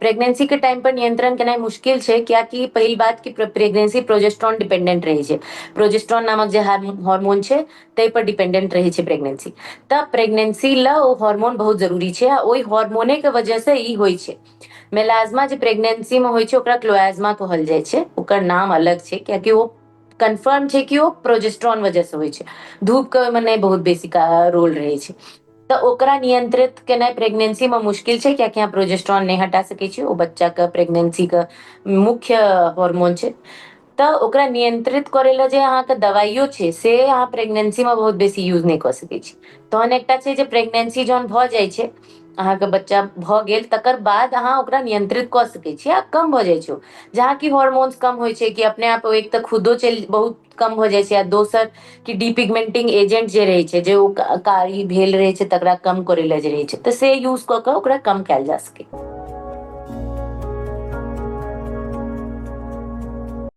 Pregnancy के time पर नियंत्रण केनाइ मुश्किल छै, कियाकि पहिल बात कि प्रेगनेंसी प्रोजेस्ट्रॉन डिपेंडेंट रहै छै। प्रोजेस्ट्रॉन नामक जे हार्मोन छै ताहि पर डिपेंडेंट रहै छै प्रेगनेंसी। तऽ प्रेगनेंसी लए ओ हार्मोन बहुत जरूरी छै आ ओहि हार्मोने के वजह से ई होइ छै। मेलाज्मा जे प्रेगनेंसी में होइ छै ओकरा क्लोएज्मा कहल जाइ छै, ओकर नाम अलग छै कियाकि ओ कन्फर्म छै कि ओ प्रोजेस्ट्रॉन वजह से होइ छै। धूप के ओहिमे नहि बहुत बेसी रोल रहै छै। तऽ ओकरा नियंत्रित केनाइ प्रेगनेंसी में मुश्किल छै, कियाकि अहाँ प्रोजेस्ट्रॉन नहि हटा सकै छी, ओ बच्चा के प्रेगनेंसी के मुख्य हार्मोन छै। तऽ ओकरा नियंत्रित करै लए जे अहाँके दवाइयो छै से अहाँ प्रेगनेंसी में बहुत बेसी यूज नहि कऽ सकै छी। तहन एकटा छै जे प्रेगनेंसी जहन भऽ जाइ छै, अहाँके बच्चा भऽ गेल, तकर बाद अहाँ ओकरा नियंत्रित कऽ सकै छी आ कम भऽ जाइ छै। जहाँ की हार्मोन्स कम होइ छै कि अपने आप एक तऽ खुदो चलि बहुत कम भऽ जाइ छै आ दोसर कि डीपिगमेंटिंग एजेंट जे रहै छै, जे ओ कारी भेल रहै छै तकरा कम करै लए जे रहै छै, तऽ से यूज कऽ कऽ ओकरा कम कयल जा सकै।